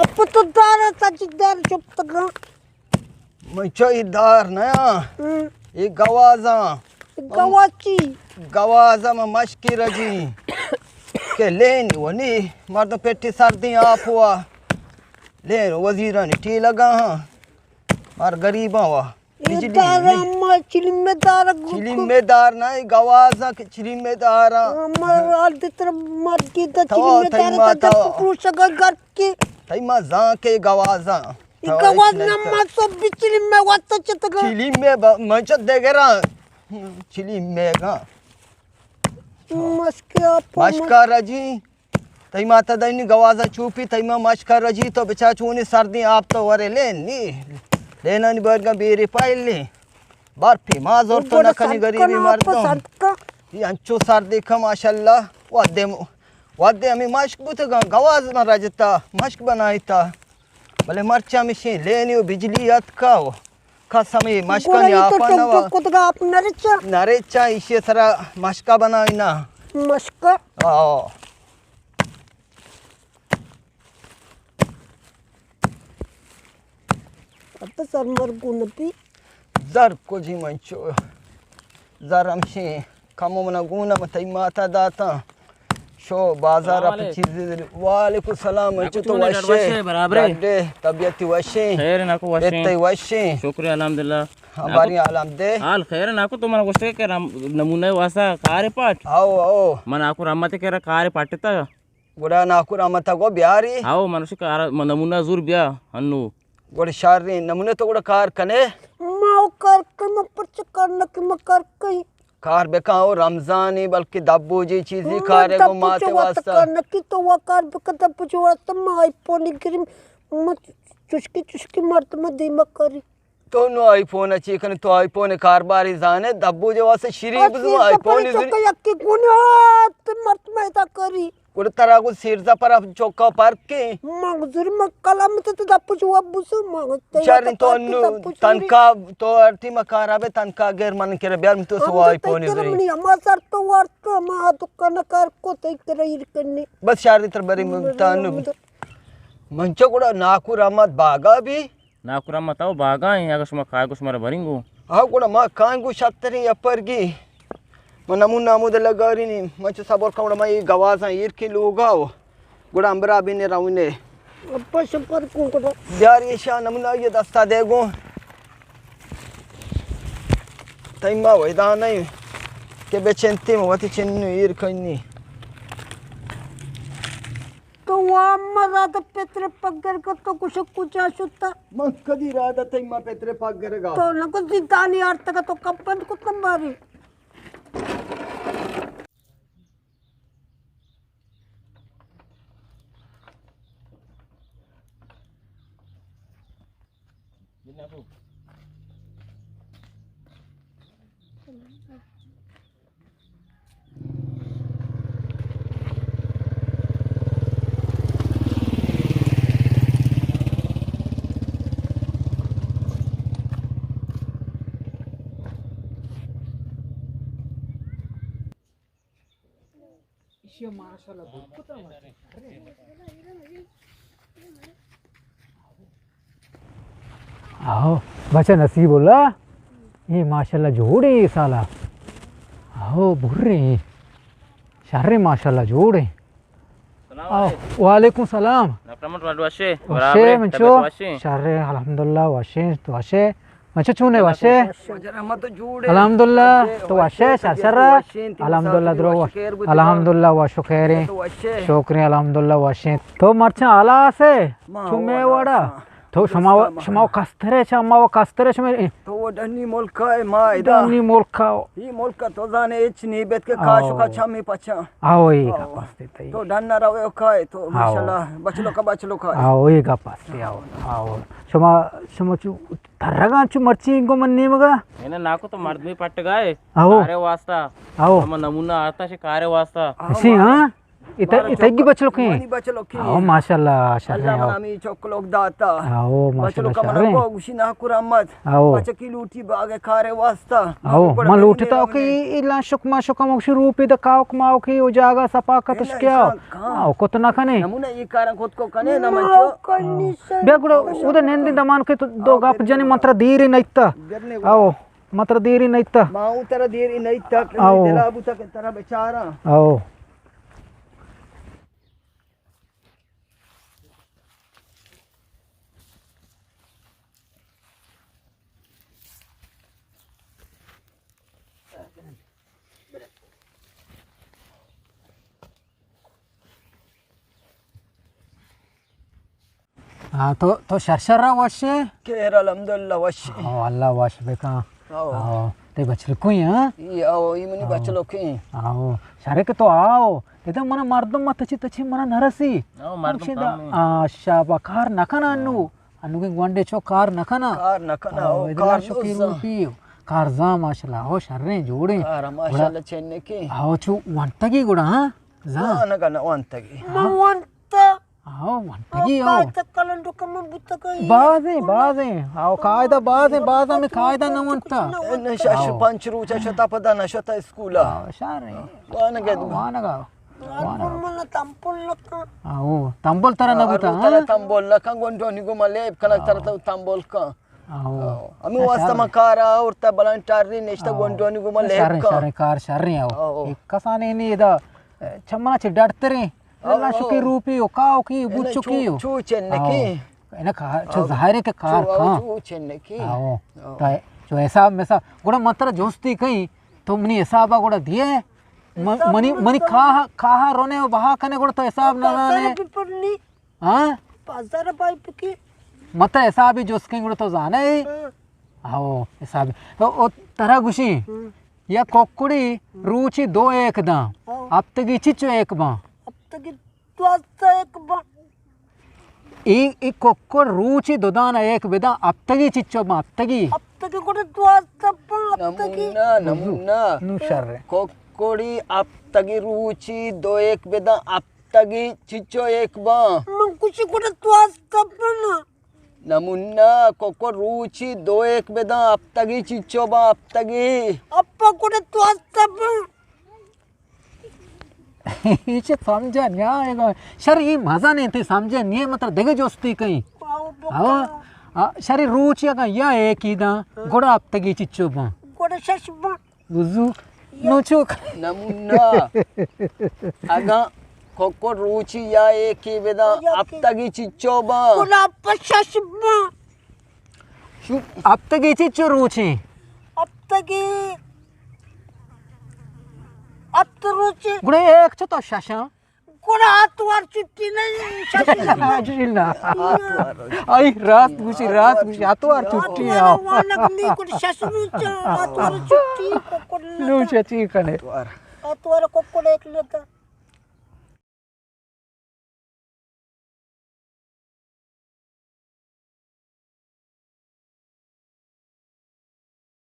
اپ تو دار، سچ دار، چپ تکا۔ من چو ای دار نیا۔ ہم۔ ای گوازاں۔ گوازی۔ گوازاں من مشکی رجی۔ کہ لین ونی مردم پٹی سردی آپ ہوا۔ لین وزیرانی ٹی لگا ہاں۔ مار غریباں وا۔ اے بجلی دار نہیں۔ ما چلیمے دار گو-، چلیمے دار نہ، گوازاں کہ چلیمے دار۔ ما حال دتر مر کی دا تو چلیمے تئی دار ما تا تو۔ پروشگا گھر کی۔ تئی ما زان کے گوازاں۔ ای تو گواز ایک نہ نہیں ما سو بچلی میں وقت چتگا۔ چلیمے با-، من چت دے گرا۔ چلیمے گا۔ مشکا پو مشکا رجی۔ تئی ماتا دینی گوازا چوپی، تئی ما مشکا رجی تو بچا چونی سردی آپ تو ورے لین نی۔ لینانی برگا بیری پائل نی۔ برفی ما زور تو نکنی غریبی مردم۔ ای انچو سردی کا ماشاءاللہ۔ وادے م-، وادے ہمیں مشک بوتگا، گواز من رجتا، مشک بنائیتا۔ بلے مرچا مشین لینی و بجلی اتکا و کس ہمیں مشکانی گوڑا ای تو آپا نوا۔ ٹک ٹک کتگا آپ نرچا۔ نرچا ایشی سرا مشکا بنائینا۔ مشکا؟ آ۔ اب سر مرگو نبی۔ زر کجی من چو۔ زر ہمشی کمو منا گونا من تئی ماتا داتاں۔ شو بازار سلام اپ علیکم۔ چیزی دل۔ وعلیکم السلام، ناکو چو تو چون ہے، وشے؟ وشے، برابرے؟ ڈڈے، طبیعت وشے؟ خیر ناکو وشے۔ بیت تئی وشے؟ شکر الحمدللہ۔ ہاں، ناکو باری عالم دے۔ حال خیر ناکو تو من گوشتے کہ رم-، نمونہ واسا کار پاٹ۔ آو، آو۔ من آکو رحمت کرا کار پاٹتا۔ گڑا ناکو رحمت گو بیاری۔ آو، من شکر من نمونہ زور بیا ہنو۔ گڑا شاریں نمونے تو گڑا کار کنے؟ ما او کار کن، ما پرچہ کار نہ کن، ما کار کن۔ کار بکن او رمضانی، بلکہ دبوجی چیزی ما کارے گو دبوجی ماتے واسطہ۔ واسطہ کار نہ کی تو وا کار بکن دبوجی واسطہ، ما آئی فونی گریم، ما چشکی چشکی مردم دیما کاری۔ تو نو آئی فون چی کن، تو آئی فون کارباری زانے، دبوجی واسطہ شری بزو آئی فون زری۔ چکا یکی گونی ہات مردم ایدا کاری۔ گڑا ترا گوں سیرزا پر چوکا پرک کے۔ مغزور من کلام تو تو دپو جواب بوسو، مغز تے شرین تو انو تنکا تو ہر ٹیم کارا بے، تنکا گر من کرا بیار، من تو سوائی پونی زری۔ منی ہما سر تو وارت، ہما دکان کار کو تے کرا ایر کنی۔ بس شرین تر بری من تانو۔ من چو گڑا ناکو رحمت باگا بی۔ ناکو رحمت او باگا ایں، اگہ شما کائے گو شما را بریں گو۔ آ گڑا ما کائیں گو شتریں یپرگی۔ من نمون نامود لگارینی، من چو صبر کن، گڑا من اے گوازاں ایر کے لوگا و گڑا امبرا بینے رونے۔ اپا شپر کو گڑا۔ بیار ایشا نمون آئیے دستا دے گو۔ تئی ما ویدا نہیں کہ بچنتی، من وتی چنو ایر کنی۔ تو وا مراد پتر پگر کا تو کچھ کجا شتا؟ من کدی رادہ تئی ما پتر پگر گا۔ تو نہ کو زندانی آرتگا تو کب بند کو تمباری۔ آہو، بچہ نصیب اللہ، اے ماشاءاللہ جوڑ ایں اے سالا۔ آہو، برے ایں۔ شر ایں ماشاءاللہ جوڑ ایں۔ سلام آہو، علیکم۔ وعلیکم سلام۔ ڈاکٹر احمد وشے؟ وشے برابرے؟ منچو؟ طبیعت وشے؟ شر ایں الحمدللہ وشے، تو وشے؟ منچو چونے وشے؟ وجہ رحمت تو جوڑ ایں۔ الحمدللہ، تو وشے، شر شر۔ الحمدللہ درو۔ الحمدللہ و شکر ایں۔ شکر ایں الحمدللہ وشے۔ تو مرچاں حالا سے؟ چو مے وڑا۔ تو شما، شما کسترے، شما کسترے، شما۔ تو ڈنی ملکا اے ما ادا۔ ڈنی ملکا۔ ای ملکا تو زانے ہچ نی بیت کہ کاشکا چمی پچا۔ آو، ای گپ است تئی۔ تو ڈن روے کائے تو ماشاءاللہ بچلوکا بچلوکا۔ آو، ای گپ است، آو، آو۔ شما، شما چو ترگاں چو مرچی گو من نیمگا۔ اینا ناکو تو مردمی پٹگائے۔ آو۔ کارے واسطہ۔ آو۔ شما نمونہ آتا شے کارے واسطہ۔ اسی، ہاں؟ ات-، اتگی بچلوکیں؟ منی بچلوکیں۔ او، ماشاءاللہ، شریں، اللہ او۔ منا ہمیں چکلوک داتا۔ او، ماشاءاللہ، بچلوک منا شریں۔ گو گوشی ناکو رحمت۔ او۔ بچکی لوٹی باغ کارے واسطہ۔ او، من لوٹتا کہ الا شک ما شک ما شروع پہ دکاوک ماوکی او جاگا سپا کتش کیا۔ او، کت نہ کنے۔ نمونہ یہ کارا خود کو کنے نہ منچو۔ بیا گڑا، او دا نندی دمان کے تو دو گپ جنی منتر دیری نیتا۔ او۔ متر دیری نیتا۔ ما اوں ترا دیری نیتا کہ او۔ دلا بوتا کہ ترا بچاراں۔ او۔ ہاں، تو، تو شر شر وش ئے؟ خیر، الحمدللہ، وش۔ او، اللہ وش بکن۔ او۔ او، تے بچلکوئی، ہاں؟ ای، او، ای منی او۔ بچلکیں۔ او، شرے کہ تو آؤ۔ ادا منا مردم ما تچی تچی منا نرسی۔ او، مردم ہمشی دا، کم ہیں۔ آ، شابا کار نہ کنا انو۔ ہاں۔ انو کہ گونڈے چو کار نہ کنا۔ کار نہ کنا، او، او، ادا کار شکی نوزا۔ روپی۔ کار زا ماشاءاللہ، او شریں جوڑیں۔ کار ماشاءاللہ چنکیں۔ او، چو ونتگی گڑا، ہاں؟ زا۔ وانگا نہ ونتگی۔ من ونتا۔ آؤ، ونتگی آؤ۔ کلنڈو کمن بوتگا۔ بازیں، بازیں۔ آؤ، قاعدہ بازیں، بازیں میں قاعدہ نہ ونتا۔ نہ شش پنچ روچ شتا پدا نہ شتا اسکولا۔ آؤ، شاریں۔ وانگا۔ آؤ، وانگا۔ وانگا۔ من تمبل نکن۔ آؤ، تمبل ترا نہ بوتا، ہاں؟ تمبل نکن، گونڈونی گو ملیب کنک ترا تو تمبل کن۔ آؤ۔ آؤ۔ ہمیں واسطہ من کارا آورتا بلان ٹاری نشتا گونڈونی گو ملیب کن۔ شاریں، شاریں، کار شاریں آؤ۔ آؤ۔ ایک کسانے نہیں ادا چمنا چھ ڈرتریں۔ اللہ شکی روپی ہو، کاؤ کی، بوچو کی ہو۔ چو چنکی۔ اینا کار، چو ظاہر ہے کہ کار کھاں۔ چو چنکی۔ آؤ۔ تو چو حساب میں سا، گڑا من ترا جوستی کہیں، تو منی حسابا گڑا دیے۔ منی، منی کاہا، کاہا رونے و بہا کنے گڑا تو حساب نہ زانے۔ ہاں؟ پانچ ہزار پائی پکی۔ من ترا حسابی جوست کہیں گڑا تو زانے۔ ہاں۔ آؤ، حسابی۔ تو او ترا گوشی۔ ہاں۔ یا ککڑی روچی دو ایک داں۔ ہاں۔ ہفتگی چچو ایک باں۔ ہفتگی دوازدہ ایک باں۔ ای، ای ککڑ روچی دو دان ایک بداں، ہفتگی چچو باں، ہفتگی۔ ہفتگی گڑا دوازدہ باں، ہفتگی۔ نمونہ، نمونہ۔ نو شر۔ ککڑی ہفتگی روچی دو ایک بداں، ہفتگی چچو ایک باں۔ من کچھ گڑا دوازدہ باں۔ نمونہ، ککڑ روچی دو ایک بداں، ہفتگی چچو باں، ہفتگی۔ اپا گڑا دوازدہ باں۔ ایچ سمجھا نیا۔ شر، ای مزہ نہیں تھی سمجھا نہیں، مطلب دگہ جوستی کہیں۔ ہاں، شر، روچی اگاں یا ایک ہی داں، گڑا ہفتگی چچو باں۔ گڑا شش باں۔ بزوک نوچوک۔ نمونہ، اگاں ککڑ روچی یا ایکی بداں، ہفتگی چچو باں۔ گڑا پہ شش باں۔ ہفتگی چچو روچیں؟ ہفتگی ہفت روچیں۔ گڑا ایک چو تو ششاں؟ گڑا آتوار چھٹی نہیں، شش۔ شش نہ۔ آئی راست گوشی، راست گوشی، آتوار چھٹی آؤ۔ وانگ نہیں، گڑا شش روچ، آتوار چھٹی، ککڑ نہ۔ نو شچی کنے۔ آتوار ککڑ ایک لیتا۔